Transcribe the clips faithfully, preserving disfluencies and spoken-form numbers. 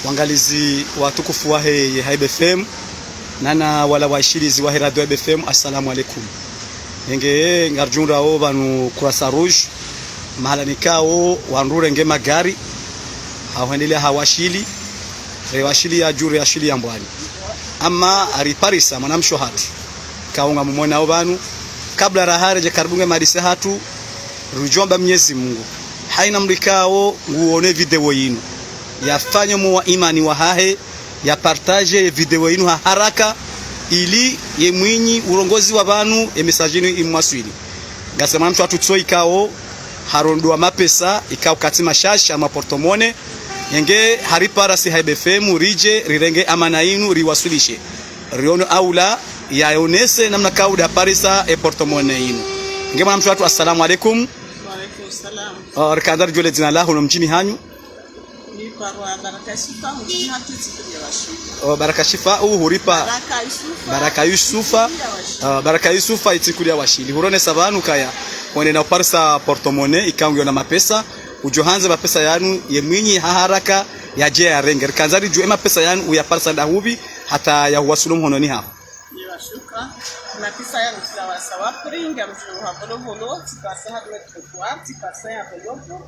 Wangalizi watukufu wahe ye Haib F M, nana wala waishilizi wahe radio Haib F M, assalamu alaikum. Yenge ngaridjundrao pvanu Croissant Rouge, mahala nikao wandru renge magari, ha hwendelea ha washili, re washili ya dju, re washili ya mbwani. Ama hariparisa mwanamshe hatru, kao ngamumonao pvanu, kabla raha redje karibu nge madise hatru, rudjomba Mnyezi Mungu, haina mdru ikao nguone video yinu, yafanye mo wa imani wahahe, ya partage ye video yinu ha haraka, ili ye mwinyi urongozi wa pvanu, ye message yinu imwaswili. Ngasi mwanamshe hatru tso ikao harondoa mapesa, ikao katsi mashashi ama porte-monnaie, yenge haripara si Haib F M ridje rirenge amana yinu riwaswilishe. Riono aula yaonese namna kao uda parisa ye porte-monnaie yinu. Nge mwanamshe hatru, assalamu alaikum. Wa alaikum salam. Ah, rikandza ridjuwe le dzina laho no mdjini hanyu. Niparwa Baraka Shifa, mdjini hatru, itsinkulia washili. Oh, Baraka Shifa, uh, huripa. Baraka Yusufa. Baraka Yusufa. Itsinkulia washili. Ah, Baraka Yusufa, itsinkulia washili. Huronesa pvanu kaya, wende na uparisa porte-monnaie, ikao ngiyo na mapesa, udjo handza mapesa yanu, ye mwinyi ha haraka, yadje yarenge. Rikandza ridjuwe mapesa yanu, uyaparisa ndahupvi, hata yahuwasulu mhononi haho. Ewa, shukran. Mapesa yanu sawa sawa, prix, ngamdjo ha Volovolo, tsiparisa ha Douane Trottoir, tsiparisa ya Volovolo,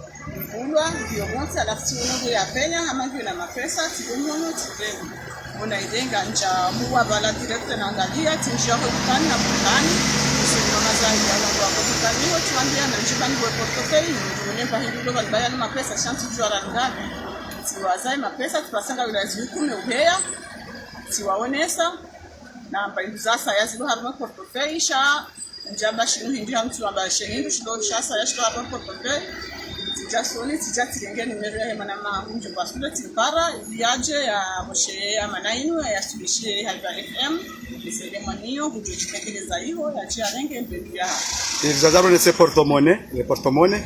Mbulwa, ngiyo pvontsi, halafu tsiono ngiyo ya penya, hama ngiyo na mapesa, tsi mhono, tsi pveni. Mona irenga ndja muwa pvala direct na angalia, tsi ndjia ho dukani na dukani, tsi mona zangu ya wangu wa dukani, ho tsi wambia na ndjiba ngiyo portefeuille, ngiyo nemba hindru lo pvali baya no mapesa, sha ntsu djuwa ra ngapi. Tsiwaza ye mapesa, tsiparisa nga wila zihwi kume uheya, tsiwaonesa, namba hindru za saya zilo harumwa portefeuille, sha ndjamba shinu hindru ya mtru amba she hindru shilo sha saya shilo harumwa portefeuille. Tsidja soni, tsidja tsirenge numéro yahe mwanama hangu, ndjo basule tsimpara, ili yadje ya moshe amana yinu, yaswilishe Haib F M, nisele mwaniyo, ngudjo djitekeleza iho, yadje yarenge mbepvi ya. Ivi zaza ronese porte-monnaie, ye porte-monnaie.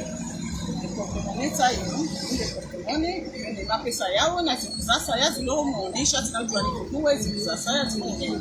Ye porte-monnaie tsa yinu, ye porte-monnaie, ne mapesa yawo, na zihwi za saya zilo mundisha, tsina mdru wa nikuwe, zihwi za saya zilo mundisha.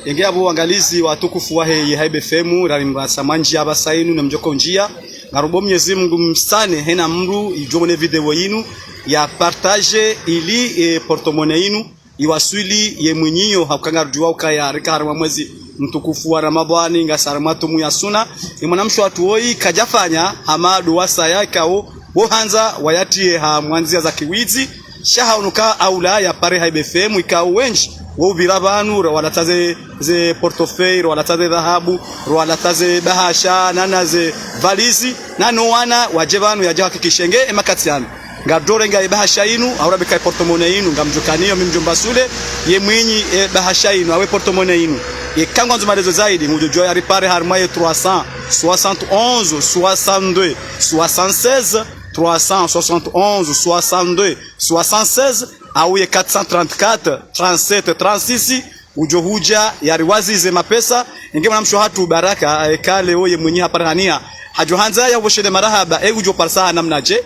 Yenge apvo wangalizi watukufu wahe ye Haib F M, rari mrasa mwandjia pvasa yinu, na mdjoko ndjia. Ngarombo Mnyezi Mungu msane, hena mdru idjo mone video yinu, ya partage ili, eh, porte-monnaie yinu iwaswili ye mwinyi yo, hauka ngarudjuwa ukaya rika harumwa mwezi mtukufu wa Ramadhani, ngasi harumwa tumu ya suna. Ye mwanamshe hatru woyi kadjafanya hama ndo wasaya ikao wo handza wayatiye ha mwandzia za kiwidzi, sha haono ka aula yapare Haib F M ikao wendji wo upvira pvanu, ro walata ze, ze portefeuille, ro walata ze dhahabu, ro walata ze bahasha, nana ze valizi, nano wana wadje pvanu yadje hakikishe nge ye makati yanu. Ngarudjo renga ye bahasha yinu, hau rabika ye porte-monnaie yinu, ngamdjo kaniyo mi mdjomba sule, ye mwinyi ye bahasha yinu, hau ye porte-monnaie yinu. Ye kangwandzo maelezo zaidi, ngudjo djuwa yaripare harumwa ye trois cent soixante et onze soixante-deux soixante-seize, trois cent soixante et onze soixante-deux soixante-seize, hau ye quatre cent trente-quatre trente-sept trente-six, udjo hudja yariwazize mapesa. Yenge mwanamshe hatru Baraka, eh, kale oye mwinyi hapara haniya, hadjo handza ya uboshele marahaba, e udjo parisa ha namna dje?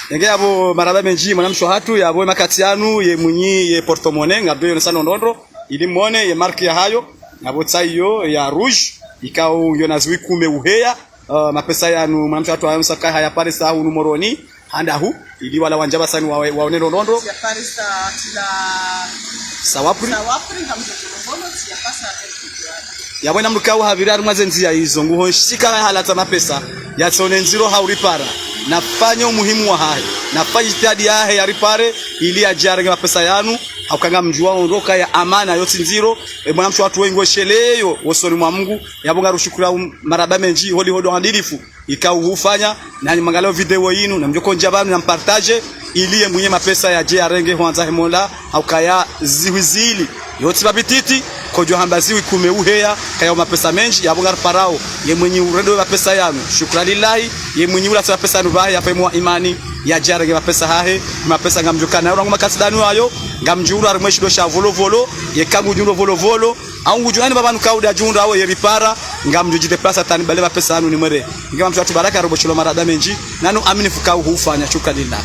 Yenge yapvo marahaba mendji, mwanamshe hatru, yapvo makati yanu, ye mwinyi ye porte-monnaie, ngapvo yonesa ndrongoo, ili mone ye marque yahayo, yapvo tsa iyo ya rouge, ikao yona zihwi kume uheya, eh, mapesa yanu, mwanamshe hatru hayonesa kaya hayaparisa hunu Moroni, handahu, ili wala wandjia pvasa yinu wa, waone ndrongoo. Yaparisa tila sawa prix. Sawa prix, ngamdjo djolo mbono, yaparisa. Yapvo yena mdru ikao hapvira harumwa ze ndzia izo, nguho shika halata mapesa, yatsone ndziro hau ripara, nafanye umuhimu wahahe, nafanye jitihadi yahe yaripare, ili yadje yarenge mapesa yanu, hauka ngamdjuwa ondro kaya amana yo tsi ndziro, e mwanamshe hatru woyi ngo sheleyo, wosoni mwa Mungu, yapvo ngarushukurao marahaba mendji, holiho ndo uadilifu ikao hufanya, nanyi mwangalio video yinu, na mdjoko ndjia pvanu na mpartage, ili ye mwinyi mapesa yadje yarenge hwandza he Mola, hauka ya zihwi zili, yo tsi pvapvi titi, kodjo hamba zihwi kume uheya, kaya mapesa mendji, yapvo ngariparao, ye mwinyi urendo mapesa yanu, shukra lillahi, ye mwinyi ulatsa mapesa yanu pvahe, yapve mwa imani, yadje yarenge mapesa hahe, mapesa ngamdjo kana, urangu makati danu ayo, ngamdjo ura harumwa shindo sha Volovolo, ye kangu djundro Volovolo, hau ngudjo nani pvapvanu kauda djundra awo ye ripara, ngamdjo djideplasa tani bale mapesa yanu nimwere. Nge mwanamshe hatru Baraka, roboshelo marahaba mendji, nanu aminifu ikao hufanya, shukra lillahi.